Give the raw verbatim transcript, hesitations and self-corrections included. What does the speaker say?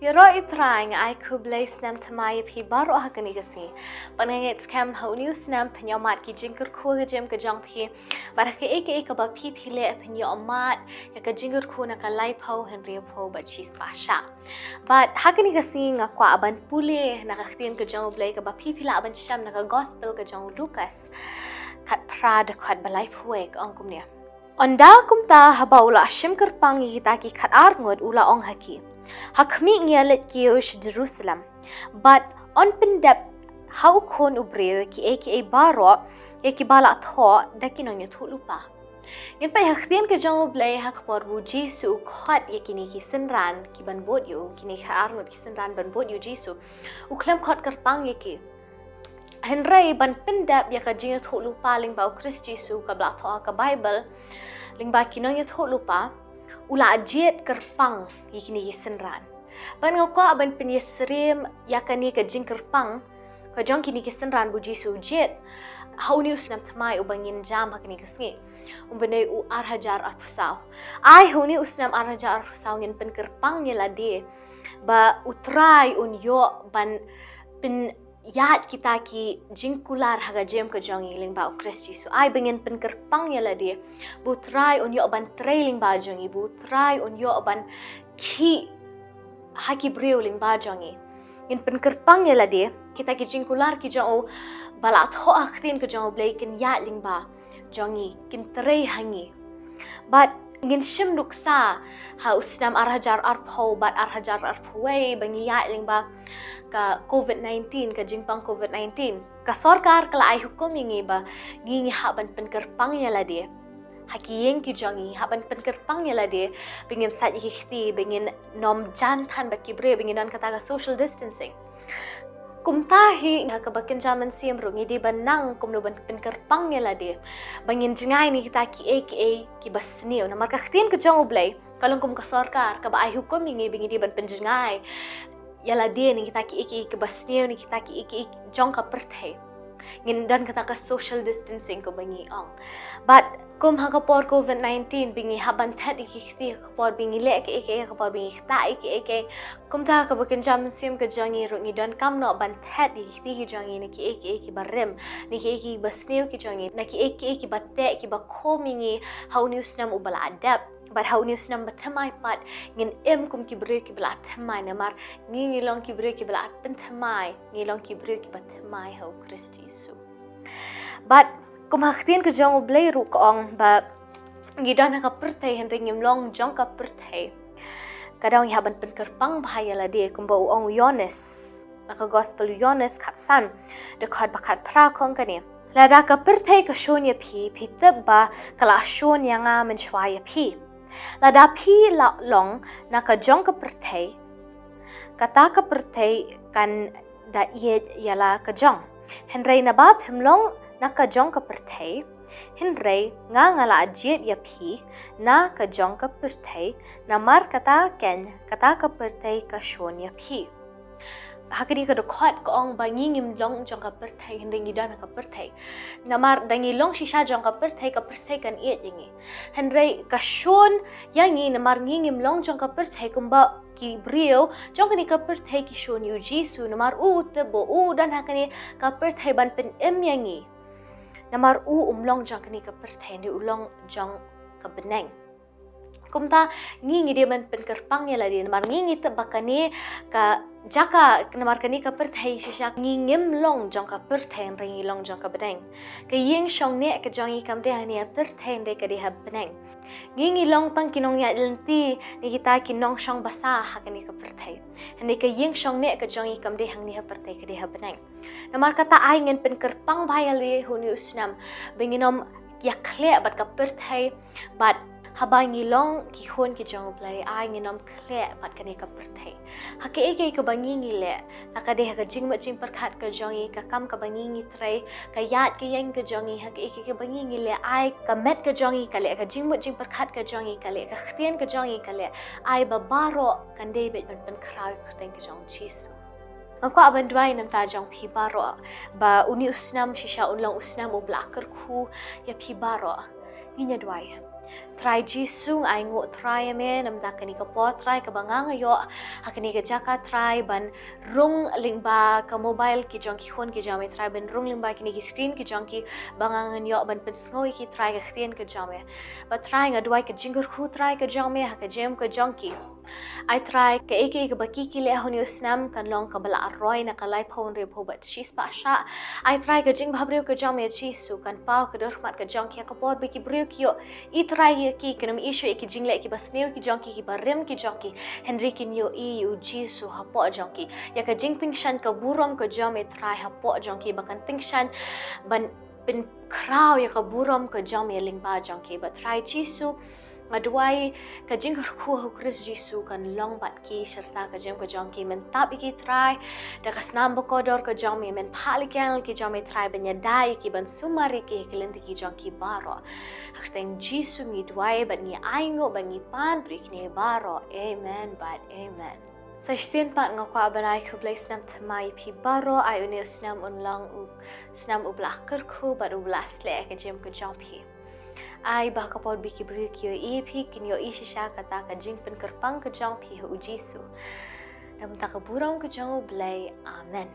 Ïaroh i Trai, nga ai khublei snem thymmai ïa phi baroh ha kane ka sngi. Bad nga ngeit skhem ha une u snem phin ïohmad ki jingkyrkhu ha ka jingim ka jong phi. Bad ha kaei kaei kaba phi phi leh phin ïohmad ïa ka jingkyrkhu na ka laiphew, hynriewphew bad shispah shah. Bad ha kane ka sngi nga kwah ban pule na ka ktien ka jong U Blei kaba phi phi lah ban shem na ka gospel ka jong u Lukas. Khatphra dkhot ba laiphew wei ka ong kumne. Ynda kumta haba u la shim kyrpang ïa kita ki khatar ngut u la ong ha ki. Ha khmih ngi ïa leit kiew sha Jerusalem. Bad yn pyndep ha u khun u briew kiei kiei baroh ïa kiba la thoh da ki nongïathuhlypa. Ngin peit ha ka ktien ka jong U Blei ha ka por ba u Jisu u khot ïa kine ki synran ki ban bud ïa u, kine ki khatar ngut ki synran ban bud ïa u Jisu. U khlem khot kyrpang ïa ki. Hynrei ban pyndep ïa ka jingïathuhlypa lyngba u Khrist Jisu kaba la thoh ha ka Baibl, lyngba ki nongïathuhlypa, u la jied kyrpang ïa kine ki synran. Bad nga kwah ban pynïasyriem ïa kane ka jingkyrpang ka jong kine ki synran ba u Jisu u jied ha une u snem thymmai uba ngin jam ha kane ka sngi. Um bynta u ar hajar arphew saw. Ai ha une u snem ar hajar arphew saw ngin pynkyrpang ïa lade ba U Trai un ïoh ban pyn ïaid kita ki jingkular ha ka jingim ka jong ngi lyngba u Khrist Jisu. Ai ba ngin pynkyrpang ïa lade ba U Trai un ïoh ban trei lyngba jong ngi, ba U Trai un ïoh ban khih ha ki briew lyngba jong ngi. Ngin pynkyrpang ïa lade kita ki jingkular ki jong u ba la thoh ha ka ktien ka jong U Blei kin ïaid lyngba jong ngi, kin trei ha ngi. Bad ngin shim nuksa ha u snem ar hajar arphew bad ar hajar arphew wei ba ngi ïaid lyngba ka covid nineteen, ka jingpang covid nineteen. Ka sorkar ka la ai hukum ïa ngi ba ngi ngi hap ban pynkyrpang ïa lade ha ki ïing ki jong ngi, hap ban pynkyrpang ïa lade ba ngin sait ïa ki kti, ba ngin nym jan than bad ki briew, ba ngin don kata ka social distancing. Kumta hi ha kaba kynja mynsiem ruh ngi dei ban nang kumno ban pynkyrpang ïa lade ba ngin jngai na kita kiei kiei kiba sniew. Namar ka ktien ka jong U Blei ka long kum ka sorkar kaba ai hukum ïa ngi ba ngi dei ban pynjngai ïa lade na kita kiei kiei kiba sniew, na kita kiei kiei jong ka pyrthei. Ngin don kata ka social distancing kaba ngi ong. Bad kum ha ka por covid nineteen ba ngi hap ban thet ïa ki kti ha ka por ba ngi leh kiei kiei, ha ka por ba ngi ktah ïa kiei kiei. Kumta ha kaba kynja mynsiem ka jong ngi ruh ngi donkam noh ban thet ïa ki kti ki jong ngi na kiei kiei kiba rim, na kiei kiei kiba sniew ki jong ngi, na kiei kiei kiba teh kiba khum ïa ngi ha une u snem uba la dep. Bad ha une u snem ba thymmai pat ngin im kum ki briew kiba la thymmai namar ngi ngi long ki briew kiba la pynthymmai, ngi long ki briew kiba thymmai ha u Khrist Jisu. Bad kum ha ka ktien ka jong U Blei ruh ka ong ba ngi don ha ka pyrthei hynrei ngim long jong ka pyrthei. Ka dang ïa ban pynkyrpang bha ïa lade kumba u ong u Ïoannis. Na ka gospel u Ïoannis khatsan, dkhot ba khatphra ka ong kane. Lada ka pyrthei ka shun ïa phi, phi tip ba ka la shun ïa nga mynshuwa ïa phi. Lada phi la long na ka jong ka pyrthei, kata ka pyrthei kan da ïeit ïa la ka jong. Hynrei naba phim long na ka jong ka pyrthei, hynrei nga nga la jied ïa phi na ka jong ka pyrthei, namar kata keiñ kata ka pyrthei ka shun ïa phi. Ha kane ka dkhot ka ong ba ngi ngim long jong ka pyrthei hynrei ngi don ha ka pyrthei. Namar da ngi long shisha jong ka pyrthei, ka pyrthei kan ïeit ïa ngi. Hynrei ka shun ïa ngi namar ngi ngim long jong ka pyrthei kumba ki briew jong kane ka pyrthei ki shun ïa u Jisu namar u u tip ba u u don ha kane ka pyrthei ban pynim ïa ngi. Namar u um long jong kane ka pyrthei, hynrei u long jong ka bneng. Kumta ngi ngi dei ban pynkyrpang ïa lade namar ngi ngi tip ba kane ka jaka, namar kane ka pyrthei shisha ngi ngim long jong ka pyrthei hynrei ngi long jong ka bneng. Ka ïing shong neh ka jong ngi kam dei ha kane ka pyrthei hynrei ka dei ha bneng. Ngi ngi long tang ki nongïaid lynti na kita ki nongshong basa ha kane ka pyrthei. Hynrei ka ïing shong neh ka jong ngi kam dei hangne ha pyrthei, ka dei ha bneng. Namar kata ai ngin pynkyrpang bha ïa lade ha une u snem ba ngin nym ïakhleh bad ka pyrthei, bad haba ngi long ki khun ki jong U Blei ai ngin nym khleh bad kane ka pyrthei. Ha kaei kaei kaba ngi ngi leh, la ka dei ha ka jingmut jingpyrkhat ka jong ngi, ka kam kaba ngi ngi trei, ka ïaid ka ïeng ka jong ngi, ha kaei kaei kaba ngi ngi leh ai ka met ka jong ngi ka leh, ka jingmut jingpyrkhat ka jong ngi ka leh, ka ktien ka jong ngi ka leh, ai ba baroh kan dei beit ban pynkhraw ïa ka kyrteng ka jong U Jisu. Nga kwah ban duwai na ka bynta jong phi baroh ba une u snem shisha un long u snem uba la kyrkhu ïa phi baroh. Ngin ïa duwai. Trai Jisu, nga ainguh Trai ïa me namar kane ka por Trai kaba nga nga ïoh ha kane ka jaka Trai ban rung lyngba ka mobile ki jong ki khun ki jong me Trai, ban rung lyngba kine ki screen ki jong ki ba nga ngan ïoh ban pynsngew ïa ki Trai ka ktien ka jong me. Bad Trai nga duwai ka jingkyrkhu Trai ka jong me ha ka jingim ka jong ki. Ai Trai kaei kaei kaba ki ki leh ha une u snem kan long kaba la roi na ka laiphew hynriewphew bad shispah shah. Ai Trai ka jingbhabriew ka jong me Jisu kan paw ka dur khmat ka jong ki ha ka por ba ki briew ki ïohi Trai ïa ki, kin ym ïohi shuh ïa ki jingleh kiba sniew ki jong ki, kiba rim ki jong ki, hynrei kin ïohi ïa u Jisu hapoh jong ki. Ïa ka jingtyngshaiñ ka burom ka jong me Trai hapoh jong ki ba kan tyngshaiñ ban pynkhraw ïa ka burom ka jong me lyngba jong ki. Bad Trai Jisu, nga duwai ka jingkyrkhu ha u Khrist Jisu kan long bad ki shirta ka jingim ka jong ki. Men tap ïa ki Trai da ka snam bakordor ka jong me, men phah ïa ki angel ki jong me Trai ban ïada ïa ki, ban sumar ïa ki ha ki lynti ki jong ki baroh. Ha ka kyrteng Jisu ngi duwai bad ngi ainguh bad ngi pan bad ngi kyrkhu baroh. Amen bad amen. Sa shisien pat nga kwah ban ai khublei snem thymmai ïa phi baroh, ai une u snem un long u snem uba la kyrkhu bad uba la sleh ha ka jingim ka jong phi. Ai ba ha ka por ba ki briew ki ïohi ïa phi kin ïohi shisha kata ka jingpynkyrpang ka jong phi ha u Jisu. Namar ka burom ka jong u Blei. Amen.